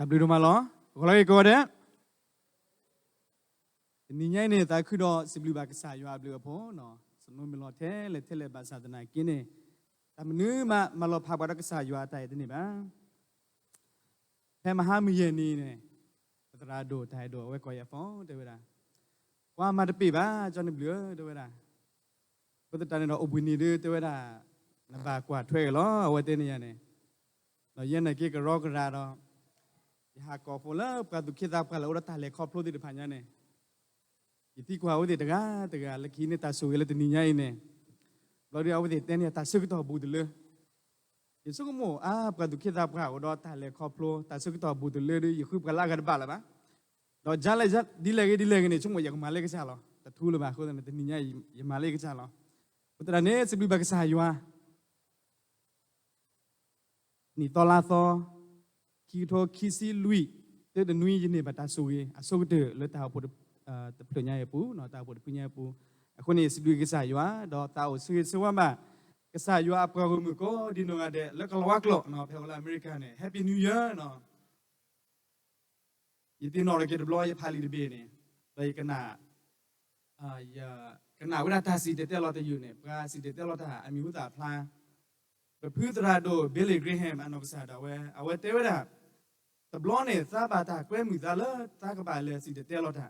တၢ်ဘျုးဒိၣ်မးလီၤ. ဂီၤလၢအဂ့ၤကိးဂၤဒဲး, တနံၤညါအံၤန့ၣ် သးခုဒီးစံးဘျုးဘၣ်ကစၢ်ယွၤအဘျုးအဖှိၣ်, စနိမ့ၢ်လီၤထဲလဲၣ်ထဲလဲၣ်ဘၣ်ဆၣ်သနာ်က့န့ၣ်, တၢ်မနုၤမးမၤလီၤဖးပှၤဒီးကစၢ်ယွၤအတၢ်အဲၣ်တန့ၢ်ဘၣ်. ဖဲမဟါမုၢ်ယဲၢ်နံၤန့ၣ်, ပသရၣ်ဒိၣ် တၢ်အဲၣ်ဒိၣ်အဝဲကိးယၤဖီတဲဝဲဒၣ်, ကွၢ်မၤတပ့ၢ်ဘၣ် ကၠီနဘျုးဧၢ တဲဝဲဒၣ်. အဃိသတးန့ၣ်ဒီး အိၣ်ဘှံးနံၤဒုတဲဝဲဒၣ်, နဘၣ်ကွၢ်ထွဲက့ၤလီၤ အဝဲတဲန့ၣ်ယၤန့ၣ်, ဒီးယဲနာ်က့ကရီကရၤဒီး, ယဟးကိးဖိလၢပှၤသူၣ်က့သးပှၢ်လၢအိၣ်ဒီးတၢ်လဲၤခီဖျိသ့ၣ်တဖၣ်ညါန့ၣ်, ယသံကွၢ်အဝဲသ့ၣ်တဂၤတဂၤ လၢခံန့ၣ်တၢ်ဆိၣ်ဂ့ၤလၢတနံၤညါအံၤန့ၣ်, ဘျီဒီးအဝဲသ့ၣ်တဲန့ၢ်တၢ်ဆၢကတီၢ်ဘူးတလၢ ယဆိကမိၣ်အါ ပှၤသူၣ်က့သးပှၢ်အိၣ်ဒီးတၢ်လဲၤခီဖျိ တၢ်ဆၢကတီၢ်ဘူးတလၢဒီး ယဃုပှၤလၢအဂၤတဘၣ်လၢၤဘၣ်. ဒီးဒ်လဲၣ်ဂ့ၤဒ်လဲၣ်ဂ့ၤန့ၣ် ဆိကမိၣ်ယကမၤလၢကစၢ်လီၤ. တထူလၢၤဘၣ်အဃိသတးန့ၣ် တနံၤညါအံၤ ယမၤလၢယကစၢ်လီၤ. အဃိသတးန့ၣ် စံးဘျုးဘၣ်ကစၢ်ယွၤ နံၣ်သီလါသီ ခံကထိခံဆံလွံၢ် တၢတနွံ ယန့ၢ်ဘၣ်တၢ်ဆိၣ်ဂ့ၤအဆိကတၢၢ်လၢတၢ်အိၣ်ဖှိၣ်တဖျၢၣ်ညါအံၤအပူၤ, တၢ်အိၣ်ဖှိၣ်တဖုညါအံၤအပူၤ, အဃိန့ၣ် စံးဘျုးကစၢ်ယွၤ ဒီးသးအိၣ်ဆၢဂ့ၤဆၢဝါဘၣ် ကစၢ်ယွၤအပှၤဂီၢ်မုၢ်ကိးဒံနီၢ်ဂၤဒဲး လၢကလၤဝါကျိာ် ဖဲအိၣ်လၢအမဲရကၤန့ၣ် Happy New Year နီၤ. ယသ့ၣ်နီၣ်ထီၣ်က့ၤတဘျီ ယဖးလံာ်တဘ့ၣ်န့ၣ်, ဒီးယကနၣ်, ကနၣ်ဝဲဒၣ်တၢ်စံၣ်တဲၤတဲလီၤတယုၢ်န့ၣ်, ပှၤစံၣ်တဲၤတဲလီၤတၢ်အမံၤဟူသၣ်ဖျါ, ပဖုသရၣ်ဒိၣ် Billy Graham အနီၢ်ကစၢ်ဒၣ်ဝဲ, အဝဲတဲဝဲဒၣ်, တဘျီန့ၣ် သးဘၣ်တၢ်ကွဲမုာ်သးလၢသးကဘၣ်လဲၤစံၣ်တဲၤတဲလီၤတၢ်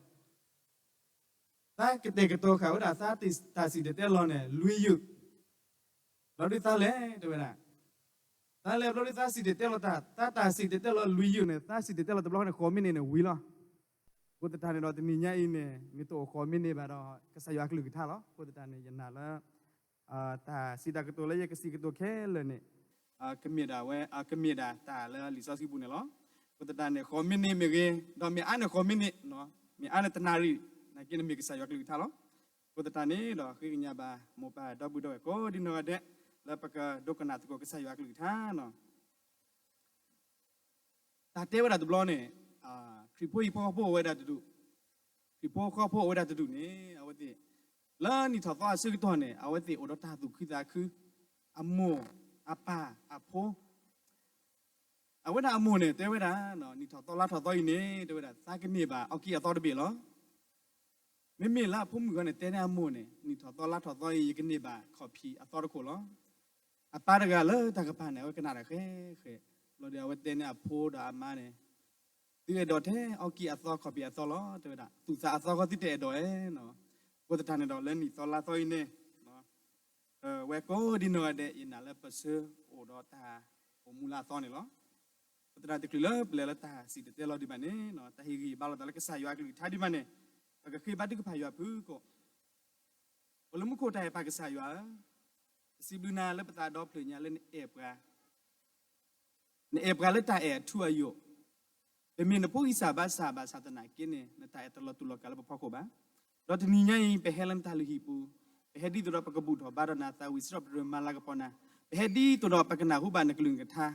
သးကတဲာ်ကတီၤဃာ်ဝဲဒၣ်သးတၢ်စံၣ်တဲၤတဲလီၤန့ၣ် လွံၢ်ယုၢ်, ဘျီဒုးသးလဲၤတဲဝဲဒၣ်, သးလဲၤဘျီဒုးသးစံၣ်တဲၤတဲလီၤတၢ်, သးတၢ်စံၣ်တဲၤတဲလီၤလွံၢ်ယုၢ်န့ၣ် သးစံၣ်တဲၤတဲလီၤတဘျီဃီန့ၣ် ဃိးမံးနံးန့ၣ်ဝံၤလီၤ. အဃိသတးန့ၣ်ဒီးတနံၤညါအံၤန့ၣ် မ့ၢ်တအိၣ်ဃိးမံးနံးဘၣ်ဒီး ကစၢ်ယွၤအကလုၢ်ကထါလီၤ. အဃိသတးန့ၣ် ယနာ်လၢ တၢ်စံးတၢ်ကတိၤလၢယကစံးကတိၤခဲလၢာ်န့ၣ် ကမ့ၢ်ဒၣ်ဝဲ, ကမ့ၢ်ဒၣ်တၢ်လၢလံာ်စီဆှံပူၤန့ၣ်လီၤ. အဃိသတးန့ၣ် ဃိးမံးနံးမ့ၢ်ဂ့ၤ, ဒီးမ့ၢ်အါန့ၣ်ဃိးမံးနံး, မ့ၢ်အါန့ၣ်တနၣ်ရံၣ်, နာ်က့န့ၣ်မ့ၢ်ကစၢ်ယွၤကလုၢ်ကထါလီၤ. အဃိသတးန့ၣ်ဒီး ဃ့ကညးဘၣ်မိၢ်ပၢ်ဒီပုၢ်ဒီဝဲၢ်ကိးဒံနီၢ်ဂၤဒဲး လၢပကဒိကနၣ်သကိးကစၢ်ယွၤအကလုၢ်ကထါလီၤ. တၢ်တဲဝဲဒၣ်တဘျီန့ၣ်, ခရံာ်ဖိဟံၣ်ဖိဃီဖိအိၣ်ဝဲဒၣ်တဒူၣ်, ခရံာ်ဖိဃီဖိအိၣ်ဝဲဒၣ်တဒူၣ်န့ၣ် အဝဲသ့ၣ်, လၢနံၣ်ထီၣ်သီအဆၢကတီၢ်န့ၣ် အဝဲသ့ၣ်အိၣ်ဒီးတၢ်သူၣ်ခုသးခု, အမိၢ်, အပၢ်, အဖိ, အဝဲဒၣ်အမိၢ်န့ၣ် တဲဝဲဒၣ်, နံၣ်ထီၣ်သီလါထီၣ်သီအံၤန့ၣ် တဲဝဲဒၣ် သးကန့ၢ်ဘၣ်အီၣ်ကံၢ်အသီတဘ့ၣ်လီၤ. မ့မ့ၢ်လၢအဖိမုၣ်ဂီၢ်န့ၣ် တဲန့ၢ်အမိၢ်န့ၣ် နံၣ်ထီၣ်သီလါထီၣ်သီအံၤ ယကန့ၢ်ဘၣ်ခီၣ်ဖံးအသီတခိၣ်လီၤ. အပၢ်တဂၤလၢတၢ်ကပၤန့ၣ် အဝဲကနၣ်တၢ်ဃဲဃဲ, ဘျီဒီးအဝဲတဲန့ၢ်အဖိဒီးအမါန့ၣ်, သုအဲၣ်ဒိးထဲအီၣ်ကံၢ်အသီခီၣ်ဖံးအသီလီၤ တဲဝဲဒၣ်, သူၣ်သးအသီဃီသုတအဲၣ်ဒိးဧါ. အဃိသတးန့ၣ်ဒီး လၢနံၣ်သီလါသီအံၤန့ၣ် ဝဲကိးဒံနီၢ်ဂၤဒဲး ယနာ်လၢပဆၢအိၣ်ဒီးတၢ်အိၣ်မူလၢအသီန့ၣ်လီၤ. အဃိသတးတချုးလၢပလဲၤလၢတၢ်စံၣ်တဲၤတဲလီၤဒံးဘၣ်န့ၣ်, တၢ်ဟ့ၣ်ဂံၢ်ဟ့ၣ်ဘါလိာ်သးလၢကစၢ်ယွၤအကလုၢ်ကထါဒံးဘၣ်န့ၣ်, ပကဃ့ဘါထုကဖၣ်ယွၤဖုၣ်ကိာ်, အိၣ်လၢမူခိၣ်တၢ်အဲၣ်ပၢ်ကစၢ်ယွၤဧၢ, ပစံးဘျုးနၤလၢပသးဒီဖျၢၣ်ညါလၢနအဲၣ်ပှၤ နအဲၣ်ပှၤလၢတၢ်အဲၣ်အထူအယိာ်, ပမ့ၢ်နဖိဂံၢ်စၢ်ဘါစၢ်ဘၣ်ဆၣ်သနာ်က့န့ၣ် နတၢ်အဲၣ်တလီၤတူာ်လီၤကာ်လၢပဖီခိၣ်ဘၣ်. ဒီးတနံၤညါအံၤ ပဟဲလၢနတၢ်လုၢ်ဟံၣ်ပူၤ, ပဟဲဒ်သိးဒီးပကဘူၣ်ထီၣ်ဘါထီၣ်နၤသးဝံၣ်စံးထီၣ်ပတြၢၤမၤလၤကပီၤနၤ, ပဟဲဒ်သိးဒီးပကနၢ်ဟူဘၣ်နကလုၢ်နကထါ,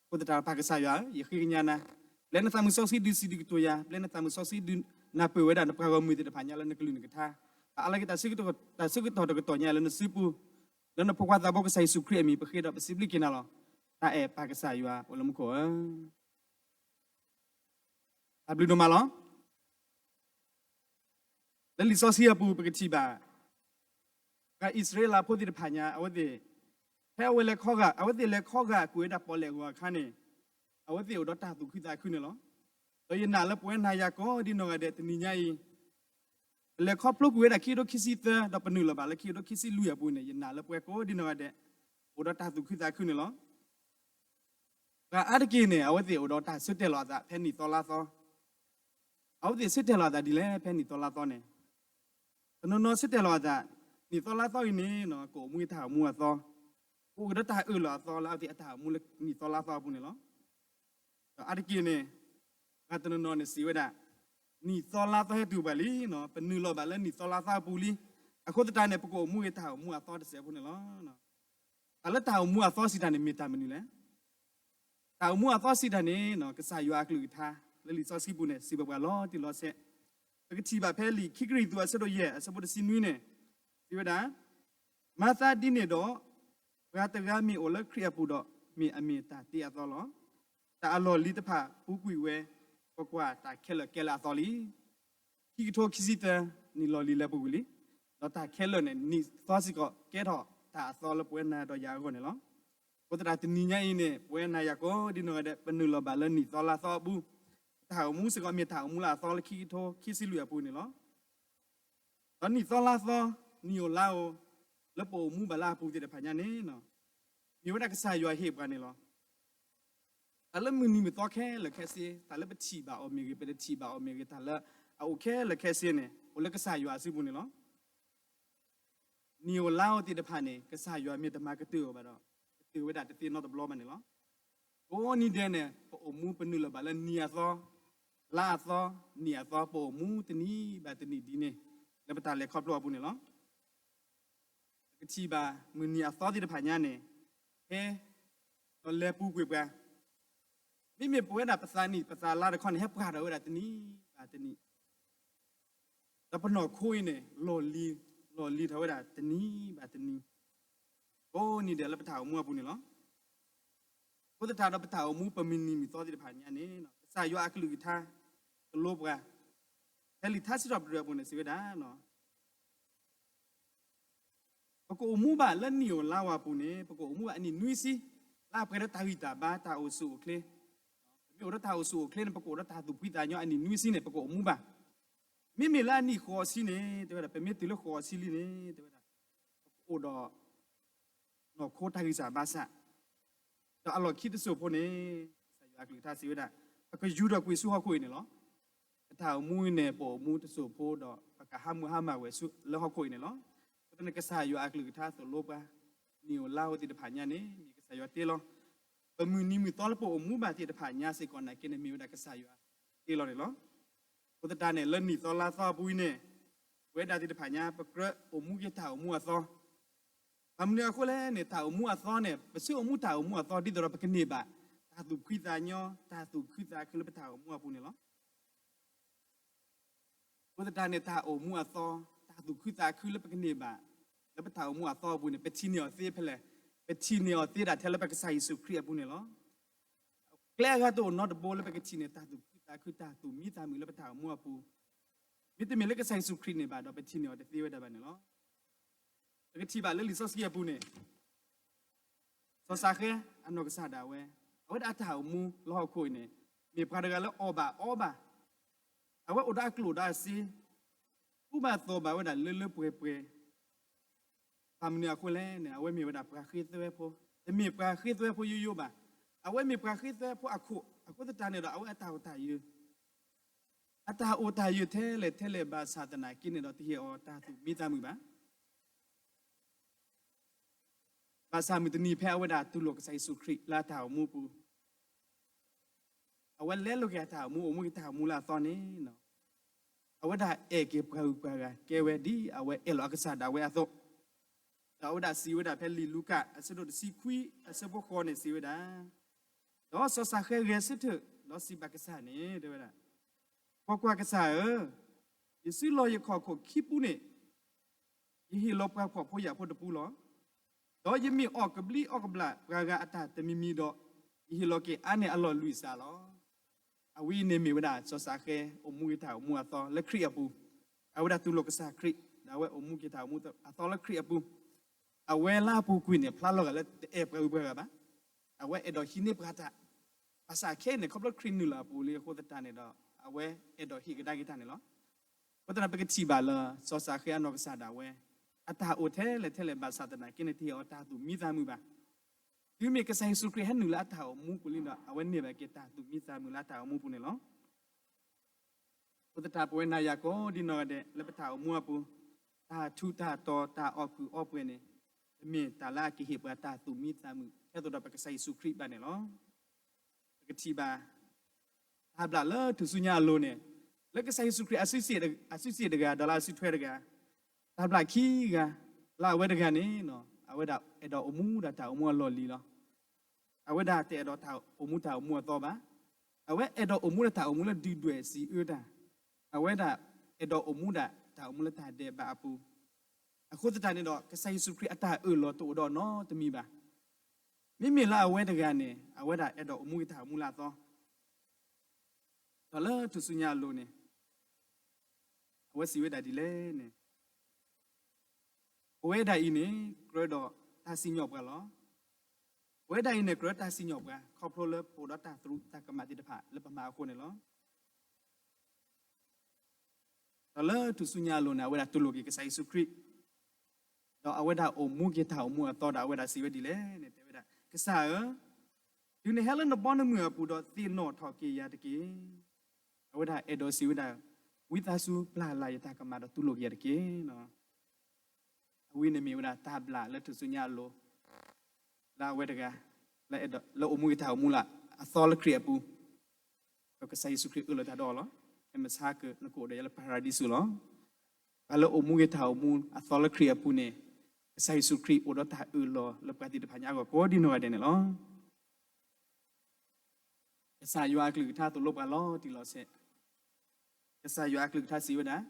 အဃိသတးဒီးပၢ်ကစၢ်ယွၤဧၢ, ယဃ့ကညးနၤ, ပျဲနသးမုၢ်စီဆှံဒုးစံးဒုးကတိၤယၤ, ပျဲနသးမုၢ်စီဆှံဒုးနၢ်ပၢၢ်ဝဲဒၣ်နပှၤဂီၢ်မုၢ်သ့ၣ်တဖၣ်ညါလၢနကလုၢ်နကထါ, ပအါလၢက့ၤတၢ်ဆၢကတီၢ်တကတီၢ်ညါလၢနစုပူၤ, လၢနဖိခွါသးဘိကစၢ်ယ့ၣ်ၡူးခရံာ်အမံၤ ပဃ့ဒီးပစံးဘျုးက့ၤနၤလီၤ. တၢ်အဲၣ်ပၢ်ကစၢ်ယွၤအိၣ်လၢမူခိၣ်ဧၢ, တၢ်ဘျုးဒိၣ်မးလီၤ. လၢလံာ်စီဆှံအပူၤ ပကထံၣ်ဘၣ် ပှၤအံၣ်စရ့လးဖိသ့ၣ်တဖၣ်ညါ အဝဲသ့ၣ်, ဖဲအဝဲလဲၤခီဂာ်, အဝဲသ့ၣ်လဲၤခီဂာ်ကွံာ်ဝဲဒၣ်ပီၣ်လဲၣ်အဂီၤအခါန့ၣ်, အဝဲသ့ၣ်အိၣ်ဒီးတၢ်သူၣ်ခုသးခုန့ၣ်လီၤ. ဒီးယနာ်လၢပဝဲနၤယၤကိးဒံနီၢ်ဂၤဒဲးတနံၤညါအံၤ, ပလဲၤခီဖျိကွံာ်ဝဲဒၣ်ခံကထိခံဆံသၢ ဒီးပနုာ်လီၤဘၣ်လၢခံကထိခံဆံလွံၢ်အပူၤန့ၣ် ယနာ်လၢပဝဲကိးဒံနီၢ်ဂၤဒဲး အိၣ်ဒီးတၢ်သူၣ်ခုသးခုန့ၣ်လီၤ. ပှၤအါတက့ၢ်န့ၣ် အဝဲသ့ၣ်အိၣ်ဒီးတၢ်ဆၢတဲာ်လီၤအသးဖဲနံၣ်သီလါသီ, အဝဲသ့ၣ်ဆၢတဲာ်လီၤအသးဒ်လဲၣ် ဖဲနံၣ်သီလါသီန့ၣ်, တနီၤနီၤဆၢတဲာ်လီၤအသး, နံၣ်သီလါသီအံၤန့ၣ် ကအိၣ်မူတၢ်အိၣ်မူအသီ, ကအိၣ်က့ၤဒီးတၢ်အၢၣ်လီၤအသီလၢအဝဲသ့ၣ်အတၢ်အိၣ်မူလၢနံၣ်သီလါသီအပူၤန့ၣ်လီၤ. ဒီးအါတက့ၢ်န့ၣ်, ပှၤတနီၤနီၤန့ၣ်စံးဝဲဒၣ်, နံၣ်သီလါသီဟဲတုၤပှၤလံ, ပနုာ်လီၤဘၣ်လၢနံၣ်သီလါသီအပူၤလံ, အဃိသတးန့ၣ် ပကအိၣ်မူက့ၤတၢ်အိၣ်မူအသီတစဲးဖိန့ၣ်လီၤ. တၢ်လၢတၢ်အိၣ်မူအသီစံးတၢ်န့ၣ် မ့ၢ်တၢ်မနုၤလဲၣ်. တၢ်အိၣ်မူအသီစံးတၢ်န့ၣ် ကစၢ်ယွၤအကလုၢ်ကထါ လၢလံာ်စီဆှံပူၤန့ၣ် စံးဘၣ်ပှၤလီၤတံၢ်လီၤဆဲး, ပကထံၣ်ဘၣ်ဖဲလံာ်ခံကရံၣ်သူး အဆၢဒိၣ်ယဲၢ် အဆၢဖိတဆံနွံန့ၣ်, စံးဝဲဒၣ်, မၤသးဒ်န့ၣ်ဒီး, ပှၤတဂၤမ့ၢ်အိၣ်လၢခရံာ်အပူၤဒီး, မ့ၢ်အမ့ၢ်တၢ်တ့အသီလီၤ. တၢ်အလီၢ်လံၤတဖၣ်ပူၤကွံာ်ဝဲ, ကွၢ်ကွၢ်, တၢ်ခဲလၢာ်ကဲလၢအသီလံ. ခံကထိခံဆံသၢနံၣ်လီၢ်လံၤလၢပူၤကွံာ်လံ, ဒီးတၢ်ခဲလၢာ်န့ၣ် နံၣ်သီစ့ၢ်ကီးကဲထီၣ်တၢ်အသီလၢပဝဲနၤဒီးယၤအဂီၢ်န့ၣ်လီၤ. အဃိသတးတနံၤညါအံၤန့ၣ် ပဝဲနၤယၤကိးဒံနီၢ်ဂၤဒဲး ပနုာ်လီၤဘၣ်လၢနံၣ်သီလါသီအပူၤ, ပတၢ်အိၣ်မူစ့ၢ်ကီးမ့ၢ်တၢ်အိၣ်မူလၢအသီလၢခံကထိခံဆံလွံၢ်အပူၤန့ၣ်လီၤ. ဒီးနံၣ်သီလါသီ, နံၣ်ဧိၤလါဧိၤ, လၢပအိၣ်မူဘၣ်လၢအပူၤသ့ၣ်တဖၣ်ညါန့ၣ်, မ့ၢ်ဝဲဒၣ်ကစၢ်ယွၤဟ့ၣ်ပှၤန့ၣ်လီၤ. တၢ်လၢမုၢ်နံၤမုၢ်သီခဲလၢာ်ခဲဆ့, တၢ်လၢပထံၣ်ဘၣ်အီၤမ့ၢ်ဂ့ၤ, ပတထံၣ်ဘၣ်အီၤမ့ၢ်ဂ့ၤ, တၢ်လၢအအိၣ်ခဲလၢာ်ခဲဆ့န့ၣ် အိၣ်လၢကစၢ်ယွၤအစုပူၤန့ၣ်လီၤ. နံၣ်ဧိၤလါဧိၤသ့ၣ်တဖၣ်န့ၣ် ကစၢ်ယွၤမ့ၢ်တမၤကတၢၢ်အီၤဘၣ်ဒီး, ကတၢၢ်ဝဲဒၣ်တသ့နီတဘျီဘၣ်န့ၣ်လီၤ. ကိးနံၤဒဲးန့ၣ် ပအိၣ်မူပနုာ်လီၤဘၣ်လၢနံၣ်အသီ, လါအသီ, နံၣ်အသီ, ပအိၣ်မူတနံၤဘၣ်တနံၤဒ်န့ၣ် လၢပတၢ်လဲၤခီဖျိအပူၤန့ၣ်လီၤ. ပကထံၣ်ဘၣ်မုၢ်နံၤအသီသ့ၣ်တဖၣ်ညါန့ၣ် ဟဲဒီးလဲၤပူၤကွံာ်ပှၤ, မ့မ့ၢ်ပဝဲဒၣ်ပသးနံၣ်ပသးလါတခီန့ၣ် ဟဲပှၢ်ထီၣ်ဝဲဒၣ်တနံၤဘၣ်တနံၤ, ဒီးပနီၢ်ခိအံၤန့ၣ် လီၢ်လံၤ, လီၢ်လံၤထီၣ်ဝဲဒၣ်တနံၤဘၣ်တနံၤ, ကိးနံၤဒဲးလၢပတၢ်အိၣ်မူအပူၤန့ၣ်လီၤ. အဃိသတးဒီးပတၢ်အိၣ်မူပမုၢ်နံၤမုၢ်သီသ့ၣ်တဖၣ်ညါန့ၣ် ကစၢ်ယွၤအကလုၢ်ကထါသိၣ်လိပှၤ, ဖဲလံာ်ထါစံးထီၣ်ပတြၢၤအပူၤန့ၣ် စံးဝဲဒၣ် ပကအိၣ်မူဘၣ်လၢနံၣ်ဧိၤလါဧိၤအပူၤန့ၣ် ပကအိၣ်မူဘၣ်အနံၣ်နွံဆံ, လၢအပှဲၤဒီးတၢ်ဂံၢ်တၢ်ဘါ တၢ်အိၣ်ဆူၣ်အိၣ်ချ့, ပမ့ၢ်အိၣ်ဒီးတၢ်အိၣ်ဆူၣ်အိၣ်ချ့န့ၣ် ပကအိၣ်ဒီးတၢ်သူၣ်ဖှံသးညီအနံၣ်နွံဆံန့ၣ် ပကအိၣ်မူဘၣ်. မ့မ့ၢ်လၢအနံၣ်ဃိးဆံန့ၣ် တဲဝဲဒၣ် ပမ့ၢ်တုၤလၢဃိးဆံလံန့ၣ် တဲဝဲဒၣ် ပကအိၣ်ဒီး နီၢ်ခိတၢ်ဂံၢ်စၢ်ဘါစၢ်, ဒီးအလီၢ်ခံတစိၢ်ဖိန့ၣ် ကစၢ်ယွၤအကလုၢ်ကထါစံးဝဲဒၣ် ပကယူၤထီၣ်ကွံာ်ဆူဟီၣ်ခိၣ်အံၤန့ၣ်လီၤ. ပတၢ်အိၣ်မူအံၤန့ၣ် ပအိၣ်မူတစိၢ်ဖိဒီး ပကဟးမုၢ်ဟါမၢ်ဝဲဆူလၢဟီၣ်ခိၣ်အံၤန့ၣ်လီၤ. အဃိသတးန့ၣ် ကစၢ်ယွၤအကလုၢ်ကထါသိၣ်လိပှၤ, နံၣ်ဧိၤလါဧိၤသ့ၣ်တဖၣ်ညါန့ၣ် မ့ၢ်ကစၢ်ယွၤတ့လီၤ. ပမုၢ်နံၤမုၢ်သီလၢပအိၣ်မူဘၣ်သ့ၣ်တဖၣ်ညါစ့ၢ်ကီးနာ်က့န့ၣ် မ့ၢ်ဝဲဒၣ်ကစၢ်ယွၤတ့လီၤန့ၣ်လီၤ. အဃိသတးန့ၣ် လၢနံၣ်သီလါသီအပူၤအံၤန့ၣ် ပဝဲဒၣ်သ့ၣ်တဖၣ်ညါ ပကြၢးအိၣ်မူက့ၤတၢ်အိၣ်မူအသီ, ဘၣ်မနုၤအဃိလဲၣ်န့ၣ် တၢ်အိၣ်မူအသီန့ၣ် ပဆၢအိၣ်မူတၢ်အိၣ်မူအသီ ဒ်သိးဒီးပကန့ၢ်ဘၣ် တၢ်သူၣ်ဖှံသးညီ တၢ်သူၣ်ခုသးခုလၢပတၢ်အိၣ်မူအပူၤန့ၣ်လီၤ. အဃိသတးန့ၣ် တၢ်အိၣ်မူအသီ, တၢ်သူၣ်ခုသးခုလၢပကန့ၢ်ဘၣ် လၢပတၢ်အိၣ်မူအသီအပူၤန့ၣ် ပထံၣ်န့ၢ်အီၤသ့ဖဲလဲၣ်, ပထံၣ်န့ၢ်အီၤသ့ဒၣ်ထဲလၢပကစၢ်ယ့ၣ်ၡူးခရံာ်အပူၤန့ၣ်လီၤ. ကျဲအဂၤတအိၣ်နီတဘိလၢပကထံၣ်န့ၢ် တၢ်သူၣ်ခုသးခု တၢ်သူၣ်မံသးမုာ်လၢပတၢ်အိၣ်မူအပူၤ, မ့တမ့ၢ်လၢကစၢ်ယ့ၣ်ၡူးခရံာ်န့ၣ်ဘၣ်ဒီး ပထံၣ်န့ၢ်အီၤတသ့ဝဲဒၣ်ဘၣ်န့ၣ်လီၤ. ပကထံၣ်ဘၣ်လၢလံာ်စီဆှံအပူၤန့ၣ် စီၤၡၤဃဲအနီၢ်ကစၢ်ဒၣ်ဝဲ, အဝဲဒၣ်အတၢ်အိၣ်မူလၢဟီၣ်ခိၣ်အံၤန့ၣ် မ့ၢ်ပှၤတဂၤလၢအီၣ်ဘၣ်အီဘၣ်, အဝဲအိၣ်ဒီးအကျိၣ်ဒီးအစ့, ကူဘၣ်သိးဘၣ်ဝဲဒၣ်လၢလၢပှဲၤပှဲၤ, ဘၣ်မနုၤအဃိလဲၣ်န့ၣ် အဝဲမ့ၢ်ဝဲဒၣ်ပှၤဃ့သွဲဖိ, တမ့ၢ်ပှၤဃ့သွဲဖိယိယိဘၣ်, အဝဲမ့ၢ်ပှၤဃ့သွဲဖိအခိၣ်, အဃိသတးန့ၣ်ဒီး အဝဲအတၢ်အိၣ်တၢ်ယၢၤ အတၢ်အိၣ်တၢ်ယၢၤထဲလဲၣ်ထဲလဲၣ်ဘၣ်ဆၣ်သနာ်က့န့ၣ်ဒီး တဟ့ၣ်အီၤတၢ်သူၣ်မံသးမုာ်ဘၣ်. ဘၣ်ဆၣ်မုၢ်တနံၤဖဲအဝဲဒၣ်တူၢ်လိာ်ကစၢ်ယ့ၣ်ၡူးခရံာ်လၢအတၢ်အိၣ်မူပူၤ, အဝဲလဲလိာ်က့ၤအတၢ်အိၣ်မူ အိၣ်မူက့ၤတၢ်အိၣ်မူလၢအသီန့ၣ်, အဝဲဒၣ်အဲၣ်က့ၤပှၤဂုၤပှၤဂၤ ကဲဝဲဒ်အဝဲအဲၣ်လီၤအကစၢ်ဒၣ်ဝဲအသိး, ဒီးအဝဲဒၣ်စံးဝဲဒၣ်ဖဲလံာ်လူၤကၣ် အဆၢဒိၣ်တဆံခွံ အဆၢဖိဃိးန့ၣ် စံးဝဲဒၣ်, ဒီးစီၤၡၤဃဲဂဲၤဆၢထၢၣ် ဒီးစံးဘၣ်ကစၢ်န့ၣ် တဲဝဲဒၣ်, ကွၢ်ကွၢ်, ကစၢ်ဧၢ, ယစုလီၢ်ယခီၣ်ခိၣ်ခံပူန့ၣ် ယဟ့ၣ်လီၤပှၤဖှီၣ်ဖိယာ်ဖိတပူလီၤ. ဒီးယမ့ၢ်အီၣ်ကဘျံးအီၣ်ကဘျၣ်ပှၤဂၤအတၢ်တမံၤမံၤဒီး, ယဟ့ၣ်လီၤက့ၤအါန့ၢ်အလီၢ်လွံၢ်စးလီၤ. အဝဲအံၤန့ၣ်မ့ၢ်ဝဲဒၣ်စီၤၡၤဃဲ အိၣ်မူက့ၤတၢ်အိၣ်မူအသီလၢခရံာ်အပူၤ, အဝဲဒၣ်တူၢ်လိာ်ကစၢ်ခရံာ် ဒီးအဝဲအိၣ်မူက့ၤတၢ်အိၣ်မူအသီလၢခရံာ်အပူၤ, အဝဲလၢအပူၤကွံာ်န့ၣ် ဖျါလီၤဂာ်လၢတအဲၣ်ပှၤဂုၤပှၤဂၤဘၣ်, အဝဲအဲၣ်ဒိးဟံးန့ၢ်ပှၤတၢ်, ဘၣ်ဆၣ်ခဲအံၤန့ၣ် ခီဖျိခရံာ်နုာ်လီၤအပူၤလံအဃိသတးန့ၣ်ဒီး အဝဲအဲၣ်ဒိးဟ့ၣ်ကဒါက့ၤတၢ်န့ၣ်လီၤ. အဃိသတးန့ၣ် ပကထံၣ်ဘၣ်လၢ စီၤၡၤဃဲအနီၢ်ကစၢ်ဒၣ်ဝဲ အတၢ်အိၣ်ထဲလဲၣ်ထဲလဲၣ်ဘၣ်ဆၣ်သနာ်က့န့ၣ် တဟ့ၣ်အီၤတၢ်သူၣ်မံသးမုာ်ဘၣ်. တုၤမ့ၢ်ကစၢ်ယ့ၣ်ၡူးခရံာ်ဟဲနုာ်လၢအတၢ်အိၣ်မူပူၤလံဒီး အဝဲန့ၢ်ဘၣ်က့ၤတၢ်သူၣ်မံသးမုာ်လၢအတၢ်အိၣ်မူပူၤန့ၣ်လီၤ. အဃိသတးပဝဲနၤယၤကိးဒံနီၢ်ဂၤဒဲး လၢပတၢ်အိၣ်မူအပူၤ, တၢ်ထူးတၢ်တီၤ တၢ်အီၣ်ကုာ်အီပှဲၤန့ၣ် တမ့ၢ်တၢ်လၢအကဟ့ၣ်ပှၤတၢ်သူၣ်မံသးမုာ် ထဲသိးဒီးပကစၢ်ယ့ၣ်ၡူးခရံာ်ဘၣ်န့ၣ်လီၤ. ပကထံၣ်ဘၣ် တၢ်ဘျၣ်လၢထူၣ်စုညါအလိၤန့ၣ်, လၢကစၢ်ယ့ၣ်ၡူးခရံာ်အစုစ့ၣ်တဂၤ ဒီးလၢအစုထွဲတဂၤ, တၢ်ဘျၣ်ခံဂၤ, လၢအဝဲတဂၤန့ၣ် အဝဲဒၣ်အဲၣ်ဒိးအိၣ်မူဒီးတၢ်အိၣ်မူအလီၢ်လံၤလီၤ. အဝဲဒၣ်တအဲၣ်ဒိးတၢ်အိၣ်မူတၢ်အိၣ်မူအသီဘၣ်. အဝဲအဲၣ်ဒိးအိၣ်မူဒီးတၢ်အိၣ်မူလၢဒုၣ်ဒွဲၣ်စံးအၢတၢ်, အဝဲဒၣ်အဲၣ်ဒိးအိၣ်မူဒၣ်တၢ်အိၣ်မူလၢတၢ်ဒဲးဘးအပူၤ. အဃိသတးန့ၣ်ဒီး ကစၢ်ယ့ၣ်ၡူးခရံာ်အတၢ်အၢၣ်လီၤတအိၣ်ဒီးနီတမံၤဘၣ်. မ့မ့ၢ်လၢအဝဲတဂၤန့ၣ် အဝဲဒၣ်အဲၣ်ဒိးအိၣ်မူက့ၤတၢ်အိၣ်မူလၢအသီ, ဒီးလၢထူၣ်စုညါအလိၤန့ၣ် အဝဲစံးဝဲဒၣ်ဒ်လဲၣ်န့ၣ်, ပဝဲဒၣ်အံၤန့ၣ် ကြၢးဒီးတၢ်စံၣ်ညီၣ်ပှၤလီၤ. ပဝဲဒၣ်အံၤန့ၣ် ကြၢးတၢ်စံၣ်ညီၣ်ပှၤ ခီဖျိလၢပအိၣ်ဒီးတၢ်သရူးတၢ်ကမၣ်သ့ၣ်တဖၣ် လၢပမၤအဃိန့ၣ်လီၤ. ဒီးလၢထူၣ်စုညါအလိၤန့ၣ် အဝဲဒၣ်တူၢ်လိာ်က့ၤကစၢ်ယ့ၣ်ၡူးခရံာ်, ဒီးအဝဲဒၣ်အိၣ်မူက့ၤတၢ်အိၣ်မူအသီဒီး အဝဲဒၣ်စံးဝဲဒ်လဲၣ်န့ၣ် တဲဝဲဒၣ်, ကစၢ်ဧၢ, တုၤနဟဲလၢနဘီနမုၢ်အပူၤဒီး သ့ၣ်နီၣ်ထီၣ်က့ၤယၤတက့ၢ်. အဝဲဒၣ်အဲၣ်ဒိးစံးဝဲဒၣ်, ဝံသးစူၤပျၢ်လၢ်ယတၢ်ကမၣ်ဒီးတူၢ်လိာ်က့ၤယၤတက့ၢ်. အဝဲန့ၣ်မ့ၢ်ဝဲဒၣ်တၢ်ဘျၣ်လၢထူၣ်စုညါအလိၤ လၢအဝဲတဂၤ လၢအိၣ်မူက့ၤတၢ်အိၣ်မူလၢအသီလၢခရံာ်အပူၤ, ဒီးကစၢ်ယ့ၣ်ၡူးခရံာ်အၢၣ်လီၤတၢ်ဒီးအီၤလီၤ. ဟဲမုၢ်ဆါကနကအိၣ်ဒီးယၤလၢပၤရဒံစူၤလီၤ. ပှၤလၢအိၣ်မူက့ၤတၢ်အိၣ်မူအသီလၢခရံာ်အပူၤန့ၣ် ကစၢ်ယ့ၣ်ၡူးခရံာ်အိၣ်ဒီးတၢ်အၢၣ်လီၤလၢပှၤသ့ၣ်တဖၣ်ညါအဂီၢ်ကိးဒံနီၢ်ဂၤဒဲးန့ၣ်လီၤ. ကစၢ်ယွၤအကလုၢ်ကထါသိၣ်လိပှၤလီၤတံၢ်လီၤဆဲး, ကစၢ်ယွၤအကလုၢ်ကထါစံးဝဲဒၣ်,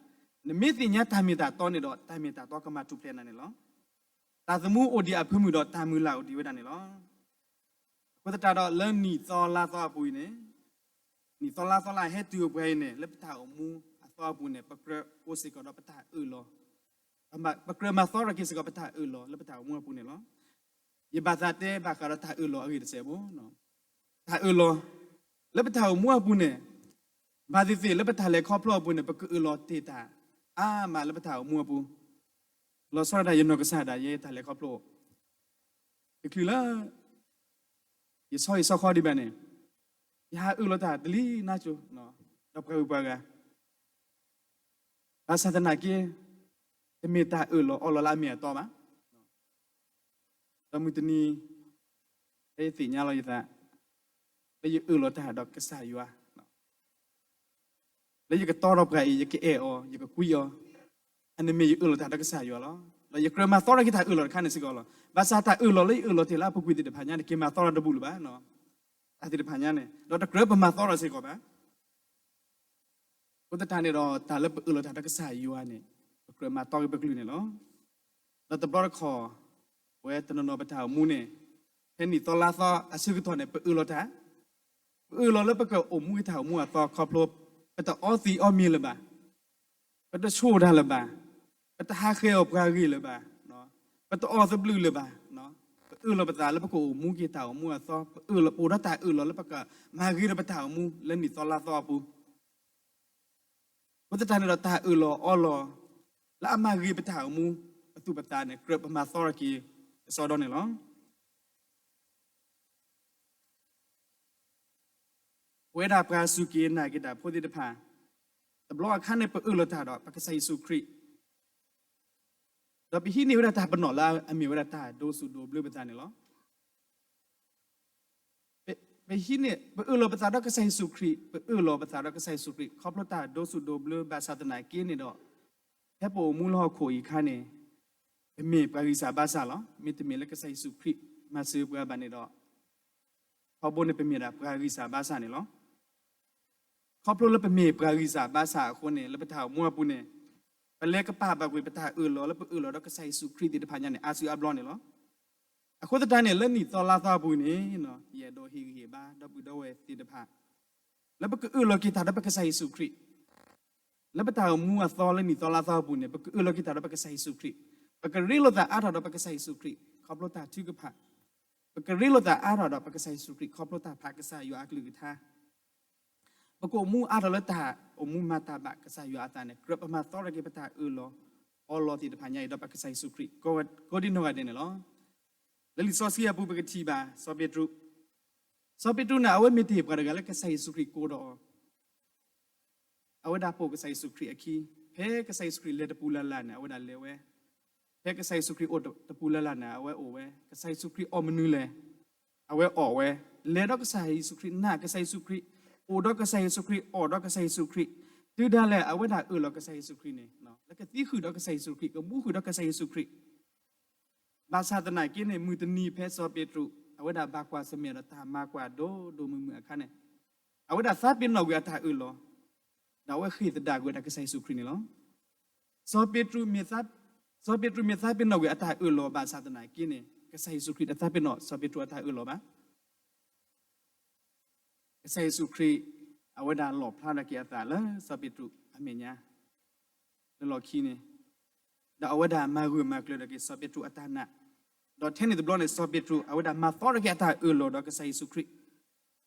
နမ့ၢ်သ့ၣ်ညါတၢ်မ့ၢ်တၢ်တီန့ၣ်ဒီး တၢ်မ့ၢ်တၢ်တီကမၤထူၣ်ဖျဲးနၤန့ၣ်လီၤ. တၢ်သမူအိၣ်ဒံးအဖၢမုၢ်ဒီး တၢ်မုၢ်လၢ်အိၣ်ဒံးဝဲဒၣ်န့ၣ်လီၤ. အဃိသတးဒီးလၢနံၣ်သီလါသီအပူၤအံၤန့ၣ်, နံၣ်သီလါသီလၢအဟဲတုၤအပှဲၤအံၤန့ၣ် လၢပတၢ်အိၣ်မူအသီအပူၤန့ၣ် ပကြၢးအိၣ်စ့ၢ်ကီးဒီးပတၢ်အၢၣ်လီၤ, ပကြၢးမၤသီထီၣ်က့ၤစ့ၢ်ကီးပတၢ်အၢၣ်လီၤလၢပတၢ်အိၣ်မူအပူၤန့ၣ်လီၤ. ယဘၣ်သးတဲဘၣ်ဃးဒီးတၢ်အၢၣ်လီၤအဂ့ၢ်တစဲးဖိ, တၢ်အၢၣ်လီၤလၢပတၢ်အိၣ်မူအပူၤန့ၣ်, ဘၣ်သ့ၣ်သ့ၣ်လၢပတၢ်လဲၤခီဖျိအပူၤန့ၣ် ပကအၢၣ်လီၤတ့ၢ်တၢ်အါမးလၢပတၢ်အိၣ်မူအပူၤ, လီၤဆီဒၣ်တၢ် ယနီၢ်ကစၢ်ဒၣ်ယဲတၢ်လဲၤခီဖျိ, တချုးလၢ ယဆီဟံၣ်ဆီဃီဒံးဘၣ်န့ၣ်, ယဟးအၢၣ်လီၤတၢ်တလံၤနါစိၤ, ဒီးပှၤဂုၤပှၤဂၤ, ဘၣ်ဆၣ်သနာ်က့, တမ့ၢ်တၢ်အၢၣ်လီၤအီလီၤလၢအမ့ၢ်အတီဘၣ်. ဒီးမုၢ်တနံၤ, ဖဲယသ့ၣ်ညါလီၤယသး, လၢယအၢၣ်လီၤတၢ်ဒီးကစၢ်ယွၤ လၢယကတီဒီးပှၤအံၤ ယကအဲၣ်အီၤ ယကကွံအီၤ, အန့ၣ်မ့ၢ်ယအၢၣ်လီၤတၢ်ဒီးကစၢ်ယွၤလီၤ. ဒီးယကြၢးမၤသီထီၣ်က့ၤတၢ်အၢၣ်လီၤတခါန့ၣ်စ့ၢ်ကီးလီၤ. ဘၣ်ဆၣ်တၢ်အၢၣ်လီၤလၢယအၢၣ်လီၤတ့ၢ်လၢအပူၤကွံာ်သ့ၣ်တဖၣ်ညါန့ၣ် က့ၤမၤသီထီၣ်တဘူၣ်လၢၤဘၣ်, တၢ်သ့ၣ်တဖၣ်ညါန့ၣ် ဒီးတကြၢးပမၤသီထီၣ်စ့ၢ်ကီးဘၣ်. အဃိသတးန့ၣ်ဒီး တၢ်လၢပအၢၣ်လီၤတၢ်ဒီးကစၢ်ယွၤန့ၣ် ပကြၢးမၤတီက့ၤပကလုၢ်န့ၣ်လီၤ. ဒီးတဘျီတခီၣ်, ပဝဲတနီၤနီၤပတၢ်အိၣ်မူန့ၣ်, ဖဲနံၣ်သီလါသီအဆၢကတီၢ်န့ၣ် ပအၢၣ်လီၤတၢ်, ပအၢၣ်လီၤလၢပကအိၣ်မူက့ၤတၢ်အိၣ်မူအသီခီဖျိ, ပတအီသံးအီမ့ၤလၢၤဘၣ်, ပတဆိၣ်တၢ်လၢၤဘၣ်, ပတဟးဃဲၤအီၤပှၤဂ့ၤလၢၤဘၣ်, ပတအီၣ်သဘျုးလၢၤဘၣ်, ပအၢၣ်လီၤပသးလၢပကအိၣ်မူက့ၤတၢ်အိၣ်မူအသီ, ပအၢၣ်လီၤပအိၣ်ဒီးတၢ်အၢၣ်လီၤလၢပကမၤဂ့ၤဒီးပတၢ်အိၣ်မူလၢနံၣ်သီလါသီအပူၤ. အဃိသတးန့ၣ်ဒီးတၢ်အၢၣ်လီၤအီလီၤ လၢအမၤဂ့ၤပတၢ်အိၣ်မူ, ပသူၣ်ပသးန့ၣ် ကြၢးပမၤသီထီၣ်က့ၤကစီဒီန့ၣ်လီၤ. ပဝဲဒၣ်ပှၤစူၢ်က့ၤနာ်က့ၤတၢ်ဖိသ့ၣ်တဖၣ်, တဘျီအခါန့ၣ် ပအၢၣ်လီၤတၢ်ဒီးပကစၢ်ယ့ၣ်ၡူးခရံာ်, ဒီးပဟံးန့ၢ်ဝဲဒၣ်တၢ်ပနီၣ်လၢအမ့ၢ်ဝဲဒၣ်တၢ်ဒိးစူၣ်ဒိးဘျၢပသးန့ၣ်လီၤ. ပဟံးန့ၢ်, ပအၢၣ်လီၤပသးဒီးကစၢ်ယ့ၣ်ၡူးခရံာ်, ပအၢၣ်လီၤပသးဒီးကစၢ်ယ့ၣ်ၡူးခရံာ် ခီဖျိတၢ်ဒိးစူၣ်ဒိးဘျၢဘၣ်ဆၣ်သနာ်က့န့ၣ်ဒီး, ဖဲပအိၣ်မူလၢဟီၣ်ခိၣ်အံၤအခါန့ၣ်, ပမ့ၢ်ပှၤဂံၢ်စၢ်ဘါစၢ်လီၤ. မ့တမ့ၢ်လၢကစၢ်ယ့ၣ်ၡူးခရံာ်မၤစၢၤပှၤဘၣ်န့ၣ်ဒီး, ထီဘိန့ၣ်ပမ့ၢ်ဒၣ်ပှၤဂံၢ်စၢ်ဘါစၢ်န့ၣ်လီၤ. ခီဖျိလၢပမ့ၢ်ပှၤဂံၢ်စၢ်ဘါစၢ်အဃိန့ၣ် လၢပတၢ်အိၣ်မူအပူၤန့ၣ်, ပလဲၤကပာ်ဘၣ်ကွံာ်ပတၢ်အၢၣ်လီၤလၢပအၢၣ်လီၤဒီးကစၢ်ယ့ၣ်ၡူးခရံာ်သ့ၣ်တဖၣ်ညါန့ၣ် အါစုအါဘျီန့ၣ်လီၤ. အဃိသတးန့ၣ် လၢနံၣ်သီလါသီအပူၤန့ၣ်, ယအဲၣ်ဒိးဟ့ၣ်ဂံၢ်ဟ့ၣ်ဘါ ဒီပုၢ်ဒီဝဲၢ်သ့ၣ်တဖၣ်, လၢပကအၢၣ်လီၤက့ၤတၢ်ဒီးပကစၢ်ယ့ၣ်ၡူးခရံာ်, လၢပတၢ်အိၣ်မူအသီလၢနံၣ်သီလါသီအပူၤန့ၣ် ပကအၢၣ်လီၤက့ၤတၢ်ဒီးပကစၢ်ယ့ၣ်ၡူးခရံာ်, ပကရ့လိာ်သးအါထီၣ်ဒီးပကစၢ်ယ့ၣ်ၡူးခရံာ် ခီဖျိတၢ်ထုကဖၣ်, ပကရ့လိာ်သးအါထီၣ်ဒီးပကစၢ်ယ့ၣ်ၡူးခရံာ် ခီဖျိတၢ်ဖးကစၢ်ယွၤအကလုၢ်ကထါ, ပကအိၣ်မူအါထီၣ်လၢတၢ်အိၣ်မူမၤတၢ်ဘၣ်ကစၢ်ယွၤအသးန့ၣ် ကြၢးပမၤသီထီၣ်က့ၤပတၢ်အၢၣ်လီၤ, အီလီၤသ့ၣ်တဖၣ်ညါအံၤဒီးပကစၢ်ယ့ၣ်ၡူးခရံာ်, ကိးဒံနီၢ်ဂၤဒဲးန့ၣ်လီၤ. လၢလံာ်စီဆှံအပူၤပကထံၣ်ဘၣ် စီၤပ့းတရူး, စီၤပ့းတရူးန့ၣ် အဝဲမ့ၢ်တဟ့ၣ်ပှၤတဂၤလၢကစၢ်ယ့ၣ်ၡူးခရံာ်ကိးဒီးအီၤ, အဝဲဒၣ်ပိာ်ကစၢ်ယ့ၣ်ၡူးခရံာ်အခံ, ဖဲကစၢ်ယ့ၣ်ၡူးခရံာ်လဲၤတပူၤလၢ်လၢ်န့ၣ် အဝဲဒၣ်လဲၤဝဲ, ဖဲကစၢ်ယ့ၣ်ၡူးခရံာ်အိၣ်တပူၤလၢ်လၢ်န့ၣ် အဝဲအိၣ်ဝဲ, ကစၢ်ယ့ၣ်ၡူးခရံာ်အီၣ်မနုၤလဲၣ်, အဝဲအီၣ်ဝဲ, လဲၤဒီးကစၢ်ယ့ၣ်ၡူးခရံာ်, နာ်ကစၢ်ယ့ၣ်ၡူးခရံာ်, အိၣ်ဒီးကစၢ်ယ့ၣ်ၡူးခရံာ်, အီၣ်ဒီးကစၢ်ယ့ၣ်ၡူးခရံာ်, တုၤဒၣ်လဲာ်အဝဲဒၣ်အၢၣ်လီၤကစၢ်ယ့ၣ်ၡူးခရံာ်န့ၣ်, လၢကသံဃုာ်ဒီးကစၢ်ယ့ၣ်ၡူးခရံာ်, ကမူဃုာ်ဒီးကစၢ်ယ့ၣ်ၡူးခရံာ် ဘၣ်ဆၣ်သနာ်က့န့ၣ် မုၢ်တနံၤဖဲစီၤပ့းတရူး အဝဲဒၣ်ဘၣ်ကွၢ်ဆၢၣ်မဲာ်ဒီးတၢ်မၤကွၢ်ဒိၣ်ဒိၣ်မုၢ်မုၢ်အခါန့ၣ်, အဝဲဒၣ်သးပ့ၤနီၣ်ကွံာ်အတၢ်အၢၣ်လီၤ, ဒီးအဝဲဃ့ၢ်သဒၣ်ကွံာ်ဝဲဒၣ်ကစၢ်ယ့ၣ်ၡူးခရံာ်န့ၣ်လီၤ. စီၤပ့းတရူးမ့ၢ်သးပ့ၤနီၣ်ကွံာ်အတၢ်အၢၣ်လီၤဘၣ်ဆၣ်သနာ်က့န့ၣ်, ကစၢ်ယ့ၣ်ၡူးခရံာ်တသးပ့ၤနီၣ်စီၤပ့းတရူးအတၢ်အၢၣ်လီၤဘၣ်. ကစၢ်ယ့ၣ်ၡူးခရံာ် အဝဲဒၣ်လီၣ်ဖျါထီၣ်က့ၤအသးလၢစီၤပ့းတရူးအမဲာ်ညါ လၢလီၢ်ခံန့ၣ်, ဒီးအဝဲဒၣ်မၤဂၢၢ်မၤကျၢၤထီၣ်က့ၤစီၤပ့းတရူးအတၢ်နာ်, ဒီးထဲန့ၣ်တဘျီန့ၣ် စီၤပ့းတရူး အဝဲဒၣ်မၤသီထီၣ်က့ၤအတၢ်အၢၣ်လီၤဒီးကစၢ်ယ့ၣ်ၡူးခရံာ်,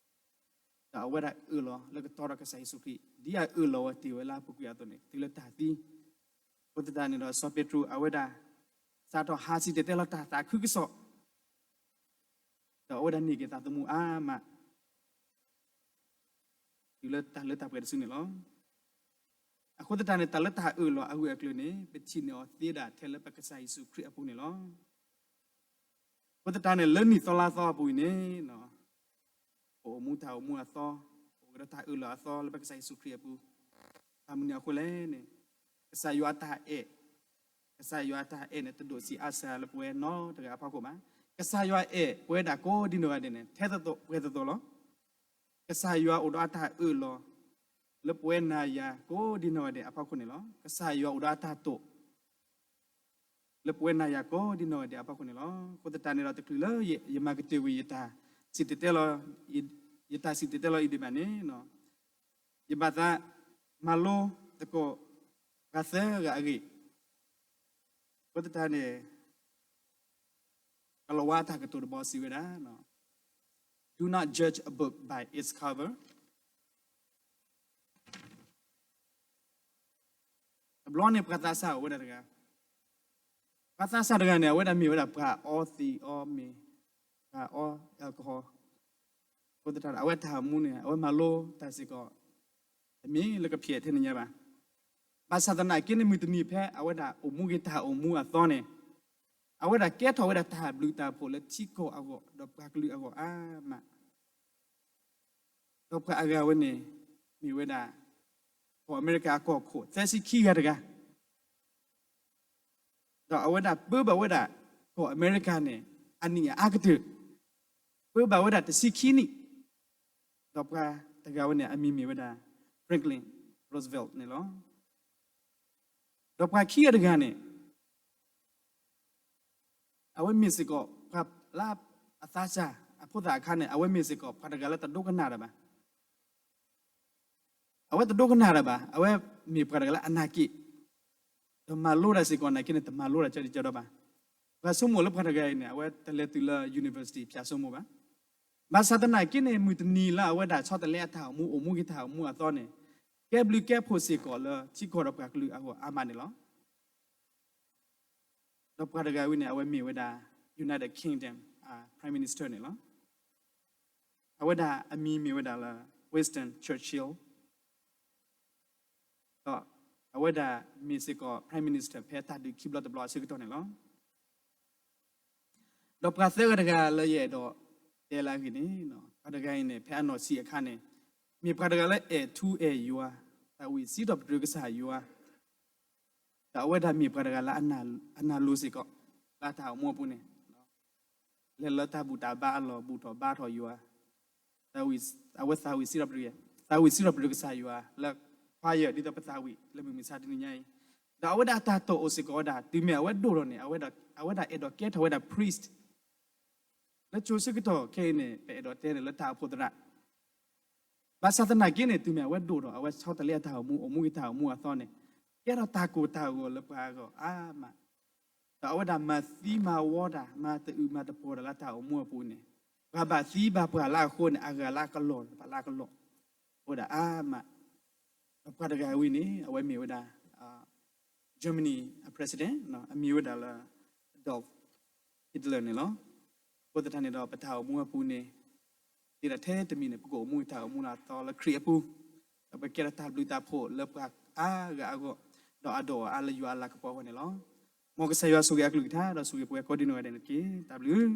ဒီးအဝဲဒၣ်အၢၣ်လီၤလၢကတီဒီးကစၢ်ယ့ၣ်ၡူးခရံာ် ဒ်အအၢၣ်လီၤဝဲတ့ၢ်ဝဲလၢအပူၤကွံာ်အသိးန့ၣ် တုၤလၢတၢ်သံ. အဃိသတးန့ၣ်ဒီး စီၤပ့းတရူး အဝဲဒၣ် စးထီၣ်ဟးစံၣ်တဲၤတဲလီၤတၢ်သးခုကစီၣ်, ဒီးအဝဲဒၣ်န့ၢ်က့ၤသးသမူအါမး တုၤလၢတၢ်လၢတၢ်ပှဲၤတစုန့ၣ်လီၤ. အဃိသတးန့ၣ် တၢ်လၢတၢ်အၢၣ်လီၤအဂၢၢ်အကျၢၤန့ၣ် ပထံၣ်န့ၢ်အီၤသ့ဒၣ်ထဲလၢပကစၢ်ယ့ၣ်ၡူးခရံာ်အပူၤန့ၣ်လီၤ. အဃိသတးန့ၣ် လၢနံၣ်သီလါသီအပူၤအံၤန့ၣ် ပအိၣ်မူတၢ်အိၣ်မူအသီ, ပအိၣ်ကဒီးတၢ်အၢၣ်လီၤအသီလၢပကစၢ်ယ့ၣ်ၡူးခရံာ်အပူၤ, ဘၣ်မနုၤအဃိလဲၣ်န့ၣ်, ကစၢ်ယွၤအတၢ်အဲၣ်, ကစၢ်ယွၤအတၢ်အဲၣ်န့ၣ် တဒိးဆံးအါစှၤလၢပဝဲနီတဂၤအဖီခိၣ်ဘၣ်. ကစၢ်ယွၤအဲၣ်ပဝဲဒၣ်ကိးဒံနီၢ်ဂၤဒဲးန့ၣ် ထဲသိးသိးပှဲၤသိးသိးလီၤ. ကစၢ်ယွၤအိၣ်ဒီးအတၢ်အၢၣ်လီၤ လၢပဝဲနၤယၤကိးဒံနီၢ်ဂၤဒဲးအဖီခိၣ်န့ၣ်လီၤ. ကစၢ်ယွၤအိၣ်ဒီးအတၢ်တိာ် လၢပဝဲနၤယၤကိးဒံနီၢ်ဂၤဒဲးအဖီခိၣ်န့ၣ်လီၤ. အဃိသတးန့ၣ်ဒီး တချုးလၢယမၤကတၢၢ်ကွံာ်ယတၢ်စံၣ်တဲၤတဲလီၤ, ယတၢ်စံၣ်တဲၤတဲလီၤအံၤဒံးဘၣ်န့ၣ်, ယဘၣ်သးမၤလိသကိးပှၤသၢဂၤအဂ့ၢ်, အဃိသတးန့ၣ် ကလီၤဝါအတၢ်ကတိၤတဘီစံးဝဲဒၣ်, Do not judge a book by its cover. တဘျီန့ၣ် ပှၤသးစၢ်အိၣ်ဝဲဒၣ်တဂၤ, ပှၤသးစၢ်တဂၤန့ၣ် အဝဲဒၣ်မ့ၢ်ဝဲဒၣ်ပှၤအီသံးအီမ့ၤ, ပှၤအီ alcohol, အဃိသတးဒီး အဝဲတၢ်အိၣ်မူန့ၣ် အဝဲမၤလိတၢ်စ့ၢ်ကီး တမ့ၢ်လၢကဖျဲးထဲန့ၣ်ညါဘၣ်. ဘၣ်ဆၣ်သနာ်က့န့ၣ် မုၢ်တနံၤဖဲအဝဲဒၣ်အိၣ်မူက့ၤတၢ်အိၣ်မူအသီန့ၣ်, အဝဲဒၣ်ကဲထီၣ်ဝဲဒၣ်တၢ်ဘျုးတၢ်ဖှိၣ်လၢထံကီၢ်အဂီၢ် ဒီးပှၤကလုာ်အဂီၢ်အါမး ဒီးပှၤအဂၤဝဲန့ၣ် မ့ၢ်ဝဲဒၣ် ကီၢ်အမဲရကၤအကီၢ်ခိၣ် သၢဆံခံဂၤတဂၤ, ဒီးအဝဲဒၣ်ပၢဘၣ်ဝဲဒၣ် ကီၢ်အမဲရကၤန့ၣ် အနံၣ်အအါကတၢၢ်, ပၢဘၣ်ဝဲဒၣ်တဆံခံနံၣ်, ဒီးပှၤတဂၤဝဲန့ၣ် အမံၤမ့ၢ်ဝဲဒၣ် Franklin Roosevelt န့ၣ်လီၤ. ဒီးပှၤခံဂၤတဂၤန့ၣ် အဝဲမ့ၢ်စ့ၢ်ကီး ပှၤလၢအသးစၢ်အဖိသၣ်အခါန့ၣ် အဝဲမ့ၢ်စ့ၢ်ကီး ပှၤတဂၤလၢတဒိကနၣ်တၢ်ဘၣ်. အဝဲတဒိကနၣ်တၢ်ဘၣ်, အဝဲမ့ၢ်ပှၤတဂၤလၢအနာ်က့ၤ, ဒီးမၤလိတၢ်စ့ၢ်ကီးနာ်က့န့ၣ် တမၤလိတၢ်ကၢဒံကၢဒီဘၣ်. ပှၤဆိကမိၣ်လၢပှၤတဂၤအံၤန့ၣ် အဝဲတလဲၤတုၤလၢ university ဖၠၣ်ဆိကမိၣ်ဘၣ်. ဘၣ်ဆၣ်သနာ်က့န့ၣ် မုၢ်တနံၤလၢအဝဲဒၣ်ဆီတလဲအတၢ်အိၣ်မူ အိၣ်မူက့ၤတၢ်အိၣ်မူအသီန့ၣ် ကဲဘျုးကဲဖှိၣ်စ့ၢ်ကီးလၢထံကီၢ်ဒီးပှၤကလုာ်အဂီၢ်အါမးန့ၣ်လီၤ. ဒီးပှၤတဂၤဝဲန့ၣ် အဝဲမ့ၢ်ဝဲဒၣ် United Kingdom Prime Minister န့ၣ်လီၤ. အဝဲဒၣ်အမံၤမ့ၢ်ဝဲဒၣ်လၢ Winston Churchill, ဒီးအဝဲဒၣ်မ့ၢ်စ့ၢ်ကီး Prime Minister ဖဲတၢ်ဒုးခံဘျီတဘျီအဆၢကတီၢ်န့ၣ်လီၤ. ဒီးပှၤသၢဂၤတဂၤလၢယအဲၣ်ဒိးတဲလၢအဂ့ၢ်န့ၣ်, ပှၤတဂၤအံၤန့ၣ် ဖဲအနီၢ်ဆံးအခါန့ၣ် မ့ၢ်ပှၤတဂၤလၢအဲၣ်ထူအဲၣ်ယွၤ, သးဝံၣ်စံးထီၣ်ပတြၢၤကစၢ်ယွၤ, ဒီးအဝဲဒၣ်မ့ၢ်ပှၤတဂၤလၢအနာ်လိၤစ့ၢ်ကီး လၢတၢ်အိၣ်မူအပူၤန့ၣ်, လဲၤလၢတၢ်ဘူၣ်တၢ်ဘါအလီၢ် ဘူၣ်ထီၣ်ဘါထီၣ်ယွၤ, အဝဲသးဝံၣ်စံးထီၣ်ပတြၢၤ, သးဝံၣ်စံးထီၣ်ပတြၢၤကစၢ်ယွၤလၢ choir ဒ်သိးပသးဝံၣ်လၢမုၢ်မဆါတနံၤညါအံၤ, ဒီးအဝဲဒၣ်အတၢ်တိာ်အိၣ်စ့ၢ်ကီးဝဲဒၣ် တုၤမ့ၢ်အဝဲဒိၣ်ထီၣ်န့ၣ် အဝဲဒၣ်အဲၣ်ဒိးကဲထီၣ်ဝဲဒၣ် priest လၢကၠိဆၢကတီၢ်ခဲအံၤန့ၣ် ပအဲၣ်ဒိးတဲန့ၣ်လၢတၢ်အိၣ်ဖှိၣ်သရၣ်, ဘၣ်ဆၣ်သနာ်က့န့ၣ် တုၤမ့ၢ်အဝဲဒိၣ်ထီၣ် အဝဲဆီတလဲအတၢ်အိၣ်မူ အိၣ်မူက့ၤတၢ်အိၣ်မူအသီန့ၣ် ကဲထီၣ်တၢ်ကိၢ်တၢ်ဂီၤလၢပှၤအဂီၢ်အါမး, ဒီးအဝဲဒၣ်မၤသံမၤဝီတၢ် မၤတအုးမၤတပှီၤတၢ်လၢတၢ်အိၣ်မူအပူၤန့ၣ်, ပှၤဘၣ်သံဘၣ်ပှၢ်လၢအဃိန့ၣ် အဂၤလၢအကလီၢ် ပှၤလၢအကလီၢ် အိၣ်ဝဲဒၣ်အါမး, ဒီးပှၤတဂၤဝဲန့ၣ် အဝဲမ့ၢ်ဝဲဒၣ် Germany အ president အမံၤဝဲဒၣ်လၢ Adolf Hitler န့ၣ်လီၤ. အဃိသတးန့ၣ်ဒီး ပတၢ်အိၣ်မူအပူၤန့ၣ် ဒ်သိးထဲတမံၤန့ၣ် ပကအိၣ်မူတၢ်အိၣ်မူလၢအသီလၢခရံာ်အပူၤ, ဒီးပကဲထီၣ်တၢ်ဘျုးတၢ်ဖှိၣ်လၢပှၤအါဂၤအဂီၢ်, ဒီးအဒိၣ်အါလၢယွၤအလၤကပီၤအဂီၢ်န့ၣ်လီၤ. မ်ကစၢ်ယွၤဆိၣ်ဂ့ၤအကလုၢ်ကထါ ဒီးဆိၣ်ဂ့ၤပဝဲကိးဒံနီၢ်ဂၤဒဲးန့ၣ်တက့ၢ်. တၢ်ဘျုး